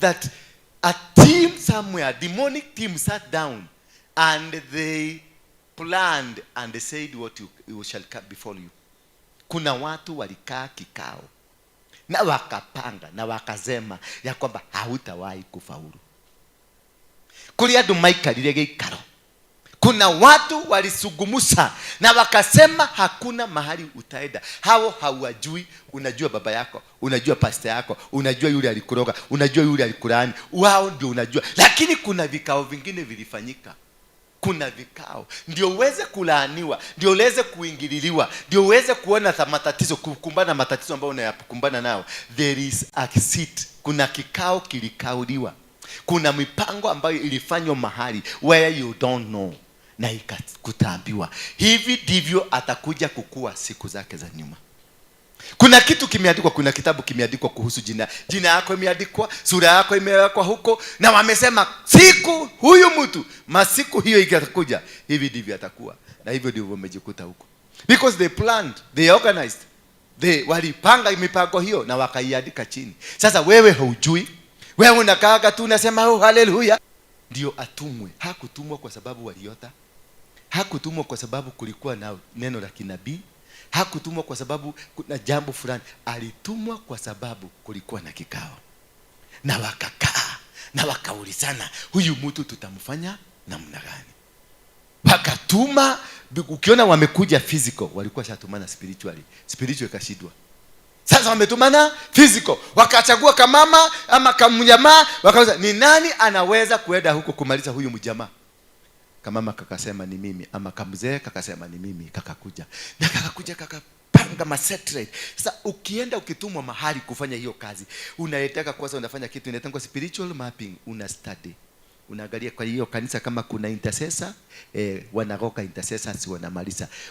that a team somewhere, demonic team, sat down and they planned and they said what you shall come before you. Kuna watu walikaa kikao na wakapanga na wakasema ya kwamba hautawahi kufaulu. Kuri andu maikarire gĩikaro, kuna watu walisungumusa na wakasema hakuna mahali utaenda. Hao hauwajui. Unajua baba yako, unajua pasta yako, unajua yule alikuroga, unajua yule alikulaani, wao ndio unajua. Lakini kuna vikao vingine vilifanyika. Kuna vikao ndio uweze kulaaniwa, ndio uweze kuingililiwa, ndio uweze kuona matatizo, kukumbana na matatizo ambayo unayakumbana nao. There is a seat. Kuna kikao kilikauliwa, kuna mipango ambayo ilifanywa mahali where you don't know, na ikakutambiwa hivi ndivyo atakuja kukua siku zake za nyuma. Kuna kitu kimeandikwa, kuna kitabu kimeandikwa kuhusu jina. Jina yako imeandikwa, sura yako imewekwa huko, na wamesema siku huyu mtu, masiku hiyo itakuja, hivi ndivyo atakuwa, na hivyo ndivyo wamejikuta huko, because they planned, they organized, they walipanga mipango hiyo na wakaiandika chini. Sasa wewe haujui, wewe unakaaga tu unasema, "Oh, haleluya." Ndio atumwe. Hakutumwa kwa sababu waliota, hakutumwa kwa sababu kulikuwa na neno la kinabii, hakutumwa kwa sababu kuna jambo fulani. Alitumwa kwa sababu kulikuwa na kikao na wakakaa na wakaulizana, huyu mtu tutamfanya namna gani? Wakatuma. Ukiona wamekuja physical, walikuwa shatumana spiritually. Spiritual ikashindwa, sasa wametumana physical. Wakachagua kamama ama kamjamaa, wakauliza, "Ni nani anaweza kuenda huko kumaliza huyu mjamaa?" Kamama kakasema, "Ni mimi," ama kamzee kakasema, "Ni mimi." Kakakuja na kakakuja kakapanga masatellite. Sasa ukienda, ukitumwa mahali kufanya hiyo kazi, unaletaka kwanza, unafanya kitu inaitwa spiritual mapping. Una study, unaangalia kwa hiyo kanisa kama kuna intercessor, wanagoka intercessors wanamaliza.